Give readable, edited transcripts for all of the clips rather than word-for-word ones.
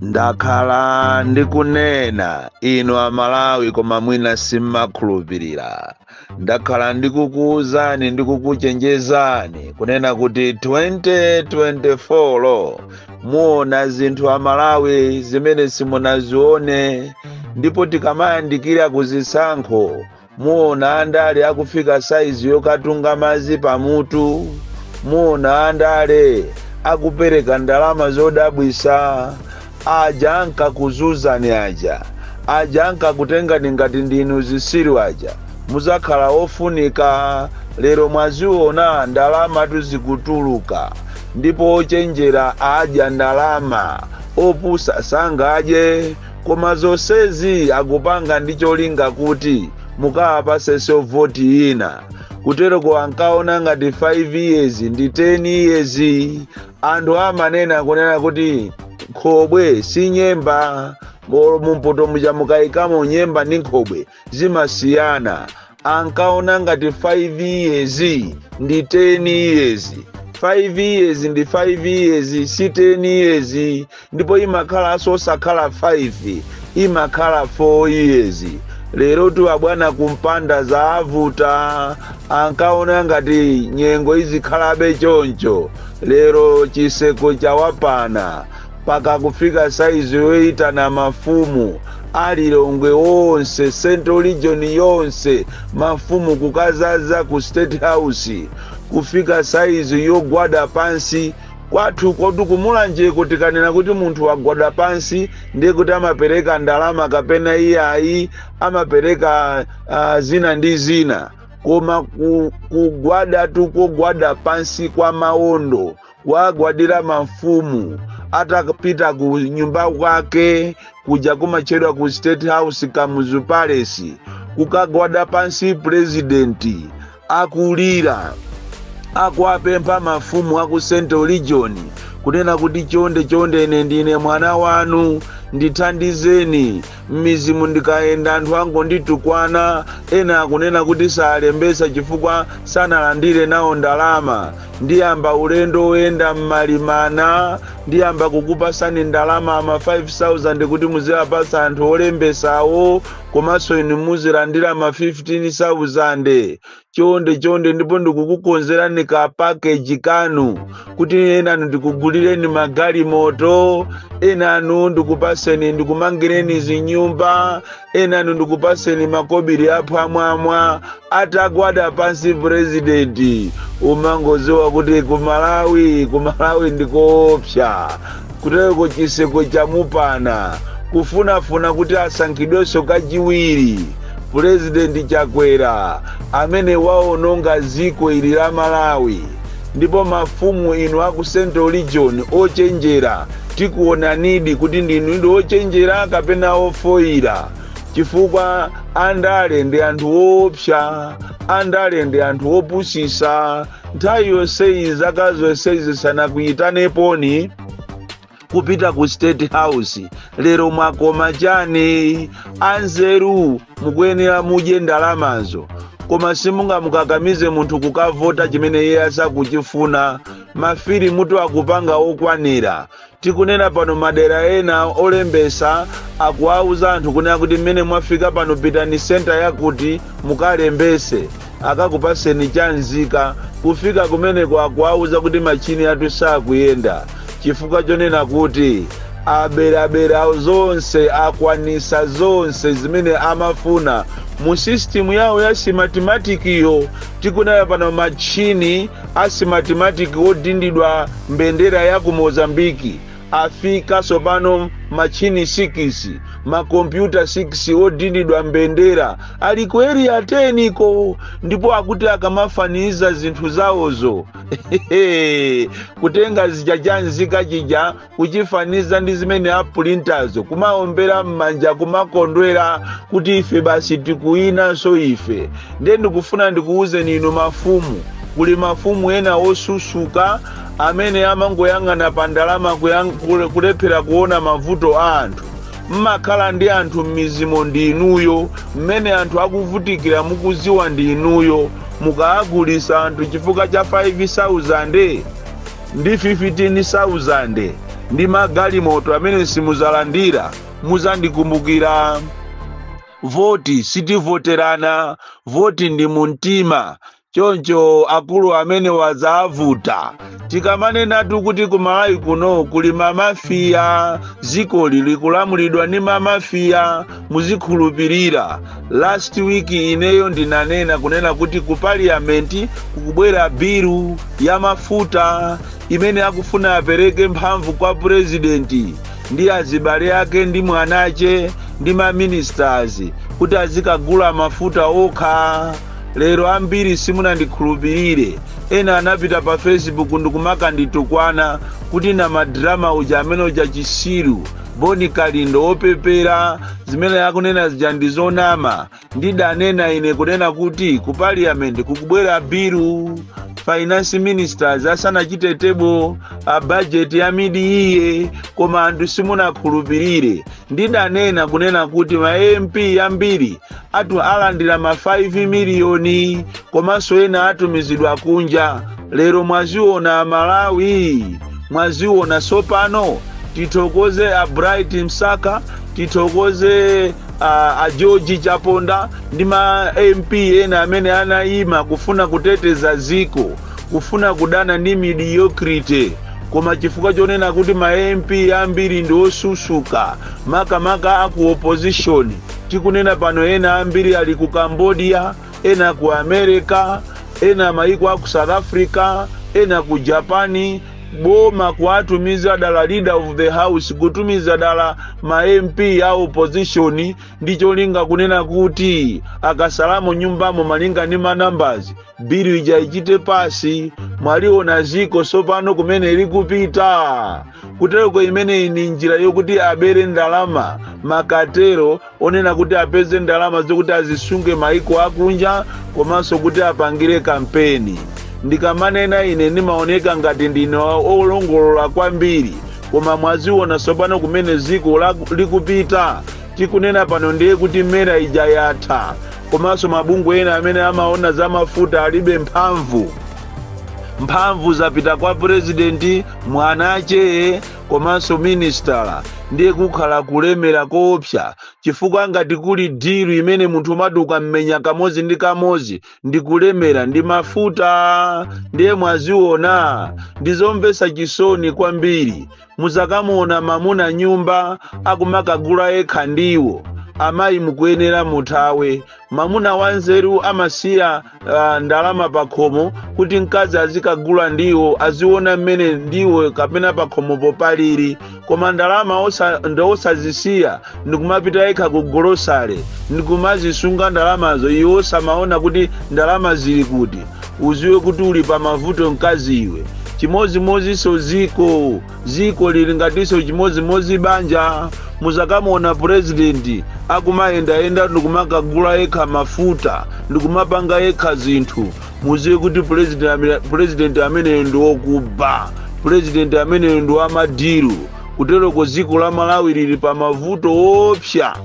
Ndakhala ndikunena inu Amalawi, koma mwina simmakhulupirira. Ndakhala ndikukuwuzani, ndikukuchenjezani kunena kuti 2024 muona zinthu Amalawi zimene simunazione. Ndipo tikamayandikira kuzisankho, muona andale akufika saizi yokatunga madzi pamutu, muona andale akupereka ndalama zodabwisa. Aja ankakuzuzani aja, aja ankakutengani ngati ndinu zisilu aja, muzakhala ofunika. Lero mwaziona ndalama tuzikutuluka, ndipo ochenjera adya ndalama, opusa sangadye. Koma zonsezi akupanga ndi cholinga kuti mukawapasenso voti ina. Kutereko ankaona ngati 5 years ndi 10 years. Anthu amanena kunena kuti nkhobwe si nyemba. Mumpoto muja mukayikamo nyemba ndi nkhobwe zimasiyana. Ankaona ngati 5 years ndi 10 years. 5 years ndi 5 years, si 10 years. Ndipo imakhalanso osakhala 5, imakhala 4 years. Lero tu abwana kumpanda zaavuta. Ankaona ngati nyengo izikhalabe choncho. Lero chiseko chawapana paka kufika saizi yoyitana mafumu alilongwe wonse, Central Region yonse, mafumu kukazaza ku State House, kufika saizi yogwada pansi. Kwathu kotu kumulanjeko, tikanena kuti munthu wagwada pansi, ndiye kuti amapereka ndalama kapena iyayi amapereka zina ndi zina. Koma kugwada tukogwada pansi kwa mawondo, wagwadira mafumu atapita ku nyumba kwake kuja kumatchedwa ku State House, Kamuzu Palace, kukagwada pansi purezidenti akulira, akuapempha mafumu aku Central Region kunena kuti chonde chonde, ine ndine mwana wanu, ndithandizeni. M'mizimu ndikayenda anthu angonditukwana, ena akunena kuti salembesa chifukwa sanalandire nawo ndalama. Ndiyamba ulendo woyenda m'malimana, ndiyamba kukupasani ndalama ama 5000 kuti muziwapasa anthu olembesawo, komanso inu muzilandira ma 15,000. Chonde chonde, ndipo ndikukukonzerani ka package kanu kuti enanu ndikugulireni magalimoto, enanu ndikupaseni, ndikumangireni zinyumba, enanu ndikupaseni makobiri aphwamwamwa. Atagwada pansi purezidenti, umangoziwa kuti kumalawi, kumalawi ndikoopsa. Kuteko chiseko chamupana kufunafuna kuti asankhidwenso kachiwiri Purezidenti Chakwera amene waononga dziko ili la Malawi. Ndipo mafumu inu aku Central Region ochenjera, tikuonanidi kuti ndinu ndi ochenjera kapena ofoira, chifukwa andale ndi anthu woopsa, andale ndi anthu opusisa. Nthawi yonseyi, zaka zonseyi, sanakuyitaneponi kupita ku State House. Lero mwakoma chani? Anzeru mukuyenera mudye ndalamazo, koma simungamukakamize munthu kukavota chimene iye asakuchifuna. Mafilimu akupanga okwanira. Tikunena pano, madera ena olembesa akuwauza anthu kunena kuti mmene mwafika pano, pitani center yakuti mukalembese, akakupaseni chanzika. Kufika kumeneko akuwauza kuti machini athu sakuyenda, chifukwa chonena kuti aberabera zonse, akwanisa zonse zimene amafuna mu system yawo ya Smartmatic yo. Tikunena pano, machini a Smartmatic odindidwa mbendera ya ku Mozambiki afika sopano, machini 6, makompyuta 6 odindidwa mbendera ali ku Area 10 ko. Ndipo akuti akamafaniza zinthu zawozo, kutenga zija chanzika chija kuchifaniza ndi zimene apulintazo, kumaombera m'manja, kumakondwera kuti ife basi tikuyinanso ife. Ndiye ndikufuna ndikuwuzeni inu mafumu, kuli mafumu ena osusuka amene amangoyang'ana pa ndalama, kulephera kuona mavuto a anthu. Mmakhala ndi anthu m'mizimo ndi inuyo, mmene anthu akuvutikira mukuziwa ndi inuyo. Mukaagulisa anthu chifukwa cha 5000 ndi 15,000. Ndi magalimoto amene simuzalandira, muzandikumbukira. Voti sitivoterana, voti ndi mumtima. Choncho akulu amene wadzavuta, tikamanenatu kuti kuMalawi kuno kuli mamafiya, zikoli likulamulidwa ndi mamafiya, muzikhulupirira. Last week ineyo ndinanena kunena kuti ku parliament kukubwera bill ya mafuta imene akufuna apereke mphamvu kwa purezidenti ndi azibale ake ndi mwanache ndi maministers kuti azikagula mafuta okha. Lero ambiri simunandikhulupirire. Ena anapita pa Facebook ndikumakanditukwana kuti na madrama uja amene uja, chisiru Boni Kalindo wopepera, zimene akunena zija ndi zonama. Ndidanena ine kunena kuti ku parliament kukubwera bill, finance ministers asanachite table a budget ya mid-year, koma anthu simunakhulupirire. Ndidanena kunena kuti ma MP ambiri atu alandira ma 5 miliyoni, komanso ena atumizidwa kunja. Lero mwaziona, Malawi, mwaziona. Sopano tithokoze a Bright Msaka, tithokoze a George Chaponda ndi ma MP ena amene anayima kufuna kuteteza ziko, kufuna kudana ndi mediocrity. Koma chifukwa chonena kuti ma MP ambiri ndi osusuka, makamaka aku opposition, tikunena pano ena ambiri ali ku Cambodia, ena ku America, ena maiko aku South Africa, ena ku Japani. Boma kuatumiza dala, leader of the house kutumiza dala ma MP a opposition ndi cholinga kunena kuti akasalamo nyumbamo malinga ndi ma numbers, bill ija ichite pass. Mwaliona ziko sopano kumene likupita kutereko. Imeneyi ni njira yokuti abere ndalama, makatero onena kuti apeze ndalama zokuti azisunge maiko akunja komanso kuti apangire kampeni. Ndikamanena ine ndimaoneka ngati ndine olongolola kwambiri, koma mwaziona sopano kumene ziko likupita. Tikunena pano ndiye kuti MERA ija yatha, komanso mabungwe ena amene amaona za mafuta alibe mphamvu. Mphamvu zapita kwa purezidenti, mwanache komanso ministala. Ndiye kukhala kulemera koopsa, chifukwa ngati kuli deal imene munthu umati ukammenya kamodzi ndi kamodzi ndi kulemera, ndi mafuta. Ndiye mwaziona, ndizomvetsa chisoni kwambiri. Muzakamuona mamuna nyumba akumakagula yekha ndiwo. Amayi, mukuyenera muthawe. Mamuna wanzeru amasiya ndalama pakhomo kuti mkazi azikagula ndiwo, aziona mmene ndiwo kapena pakhomopo palili. Koma ndalama osazisiya ndikumapita yekha ku golosale ndikumazisunga ndalamazo, iwe osamaona kuti ndalama zili kuti, uziwe kuti uli pa mavuto mkazi iwe. Chimozimozinso ziko, ziko lili ngatinso chimozimozi banja. Muzakamuona purezidenti akumayendayenda ndikumakagula yekha mafuta, ndikumapanga yekha zinthu, muziwe kuti president ameneyo ndi wokuba, president ameneyo ndi wamadeal. Kuteroko dziko la Malawi lili pa mavuto opsa.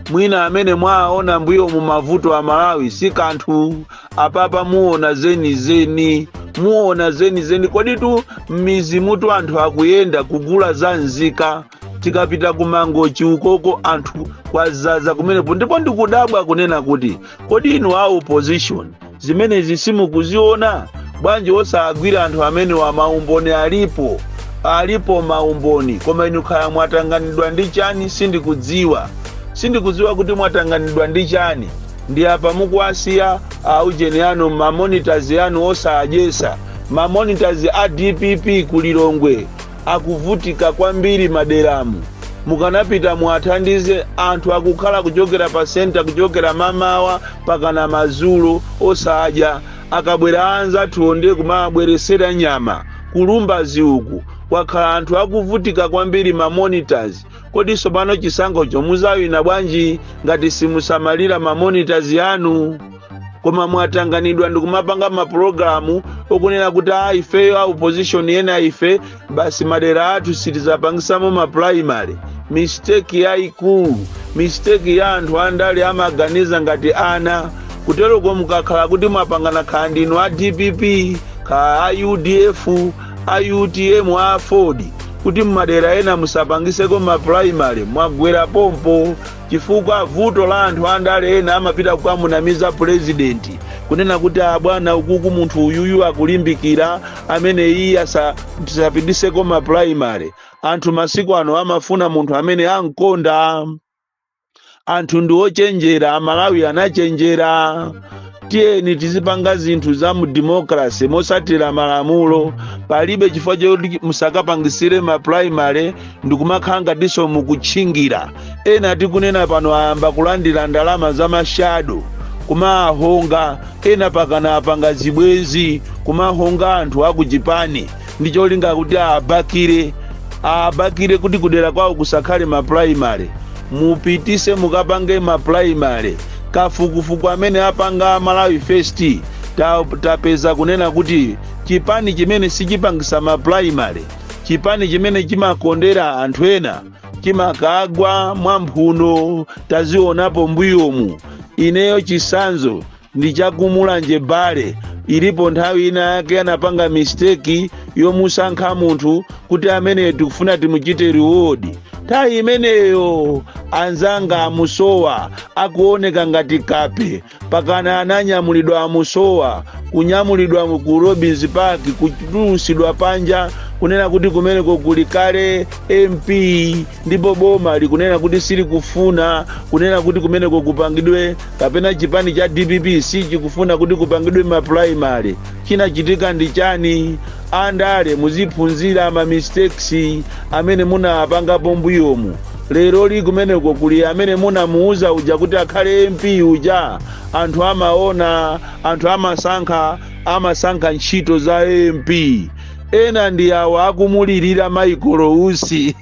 Mwina amene mwaona mbuyo mu mavuto a Malawi si kanthu. Apapa muona zenizeni, muona zenizeni. Koditu m'mizi mutu anthu akuyenda kugula za nzika. Tikapita ku Mangochi ukoko anthu kwazaza kumenepo, ndipo ndikudabwa kunena kuti kodi inu a opposition zimenezi simukuziona bwanji? Osagwira anthu amene wa maumboni alipo, alipo maumboni. Koma inu khaya mwatanganidwa ndi chani, sindikudziwa, sindikudziwa kuti mwatanganidwa ndi chani. Ndi apa mukuwasiya aujeni anu, mamonitors anu osadyesa. Mamonitors a DPP ku Lilongwe akuvutika kwambiri maderamu. Mukanapita muathandize anthu akukhala kuchokera pa center, kuchokera mamawa pakana madzulo osadya. Akabwera anzathu ndiye kumabweresera nyama. Kulumbazi uku kwakhala anthu akuvutika kwambiri, mamonitors. Kodi sopano chisankhocho muzawina bwanji ngati simusamalira mamonitors anu? Koma mwatanganidwa ndikumapanga mapulogalamu okunena kuti a ifeyo a opposition ena ife basi madera athu sitizapangisamo maprimary. Mistake yayikulu, mistake ya anthu andale amaganiza ngati ana. Kuteroko mukakhala kuti mwapangana, khala ndinu a DPP, khala a UDF, a UTM, a AFORD, Kuti mmadera ena musapangiseko ma primary, mwagwera pompo, chifukwa vuto la anthu andale ena amapita kukamunamiza purezidenti kunena kuti, "Abwana, ukuku munthu uyuyu akulimbikira amene iye tisapitiseko ma primary." Anthu masiku ano amafuna munthu amene ankonda. Anthu ndi ochenjera, Amalawi anachenjera. Tiyeni tizipanga zinthu za mu democracy mosatira malamulo. Palibe chifukwa choti musakapangisire ma primary ndikumakhala ngatinso mukutchingira. Ena tikunena pano ayamba kulandira ndalama za ma shadow, kumahonga ena, pakana apanga zibwezi, kumahonga anthu akuchipani ndi cholinga kuti abakire kuti kudera kwawo kusakhale ma primary. Mupitise, mukapange ma primary. Kafukufuku amene apanga Malawi First, tapeza kunena kuti chipani chimene sichipangisa ma primary, chipani chimene chimakondera anthu ena, chimakagwa mwamphuno. Tazionapo mbuyomu. Ineyo chisanzo ndi chakumulanje bale. Ilipo nthawi ina yake anapanga mistake yomusankha munthu kuti amene tikufuna timuchite reward. Nthawi imeneyo anzanga amusowa akuoneka ngati kape, pakana ananyamulidwa amusowa, kunyamulidwa ku Robins Park, kutulusidwa panja, kunena kuti kumeneko kuli kale MP, ndipo boma likunena kuti silikufuna kunena kuti kumeneko kupangidwe, kapena chipani cha DPP sichikufuna kuti kupangidwe ma primary. Chinachitika ndi chani? Andale muziphunzira ma mistakes amene munapangapo mbuyomu. Lero li kumeneko kuli amene munamuuza uja kuti akhale MP uja. Anthu amaona, anthu amasankha ntchito za MP. Ena ndi awa akumulirira Michael Usi,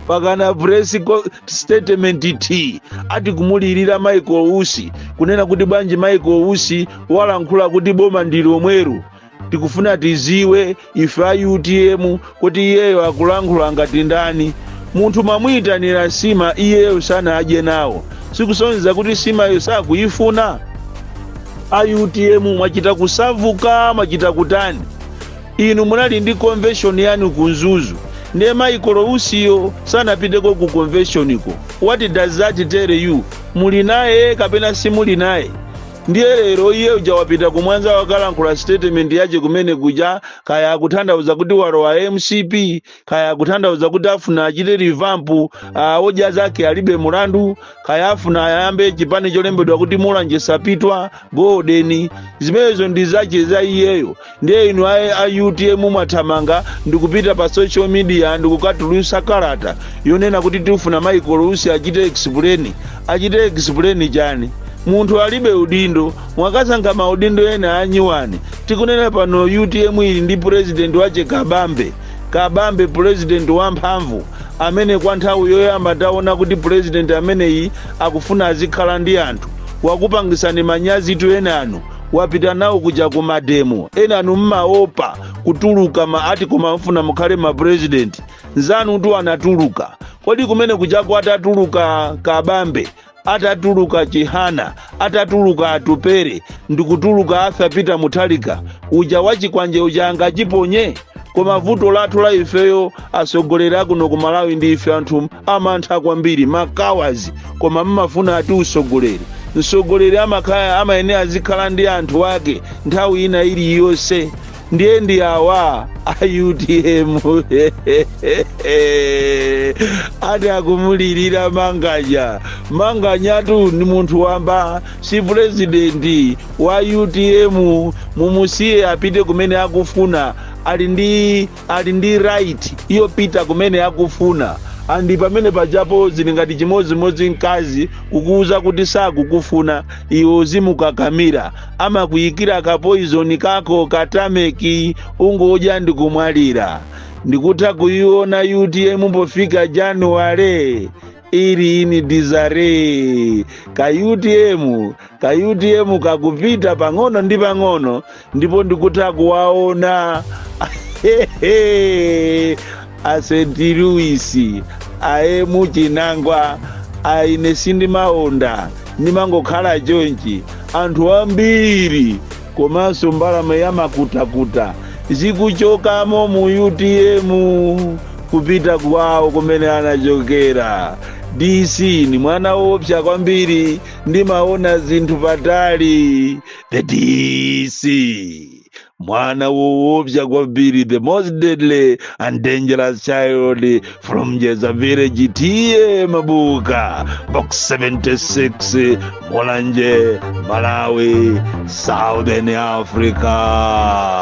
pakana press statement t ati kumulirira Michael Usi, kunena kuti bwanji Michael Usi walankhula kuti boma ndi lomwero? Tikufuna tiziwe ife a UTM kuti iyeyo akulankhula ngati ndani. Munthu mwamuyitanira sima, iyeyo sanadye nawo, sikusonyeza kuti simayo sakuyifuna? A UTM mwachita kusavuka, mwachita kutani? Inu munali ndi convention yanu ku Mzuzu, ndiye Michael Usiyo sanapiteko ku convention iko. What does that tell you? Muli naye kapena simuli naye? Ndiye lero iye uja wapita kumwanza, wakalankhula statement yache kumene kuja. Kaya akutanthauza kuti walowa MCP, kaya akutanthauza kuti afuna achite revamp odya zake alibe mulandu, kaya afuna ayambe chipani cholembedwa kuti Mulanje Sapitwa Golden, zimenezo ndi zache za iyeyo. Ndiye inu a UTM mwathamanga ndikupita pa social media ndikukatulusa kalata yonena kuti tifuna Michael Usi achite explain. Achite explain chani? Munthu alibe udindo. Mwakasankha maudindo ena anyiwani. Tikunena pano UTM ili ndi president wache Kabambe. Kabambe president wamphamvu amene kwa nthawi yoyamba taona kuti president ameneyi akufuna azikhala ndi anthu. Wakupangisani manyazi tu ena anu, wapita nawo kuja ku ma demo. Ena anu mmaopa kutuluka ma ati, koma mfuna mukhale ma president. Nzanu tu anatuluka. Kodi kumene kujako atatuluka Kabambe, atatuluka Chihana, atatuluka Atupere, ndikutuluka Arthur Peter Mutharika uja, wachikwanje uja angachiponye? Koma vuto lathu la ifeyo atsogoleri akuno ku Malawi ndi ife anthu amantha kwambiri, makawazi. Koma mmafuna ati usogoleri, mtsogoleri amakhala amayenera azikhala ndi anthu ake nthawi ina iliyonse. Ndiye ndi awa a UTM ati akumulirira Manganya. Manganyatu ndi munthu wamba, si purezidenti wa UTM. Mumusiye apite kumene akufuna. Ali ndi right yopita kumene akufuna. Andi pamene pajapo zili ngati chimodzimodzi mkazi kukuuza kuti sakukufuna, iwe uzimukakamira, amakuyikira ka poison kako katameki, ungodya ndikumwalira. Ndikutha kuiona UTM pofika Januwale ili in disarray. Ka UTM, ka UTM kakupita pang'ono ndi pang'ono, ndipo ndikutha kuwaona a St Louis aemu Chinangwa, aine sindimaonda, ndimangokhala chonchi. Anthu ambiri komanso mbalame yamakutakuta Zikuchokamo mu UTM kupita kwawo kumene anachokera. DC ni mwana woopsa kwambiri, ndimaona zinthu patali. The DC, mwana woopsa kwambiri, the most deadly and dangerous child from Jeza Village, T/A Mabuka, Box 76, Mulanje, Malawi, Southern Africa.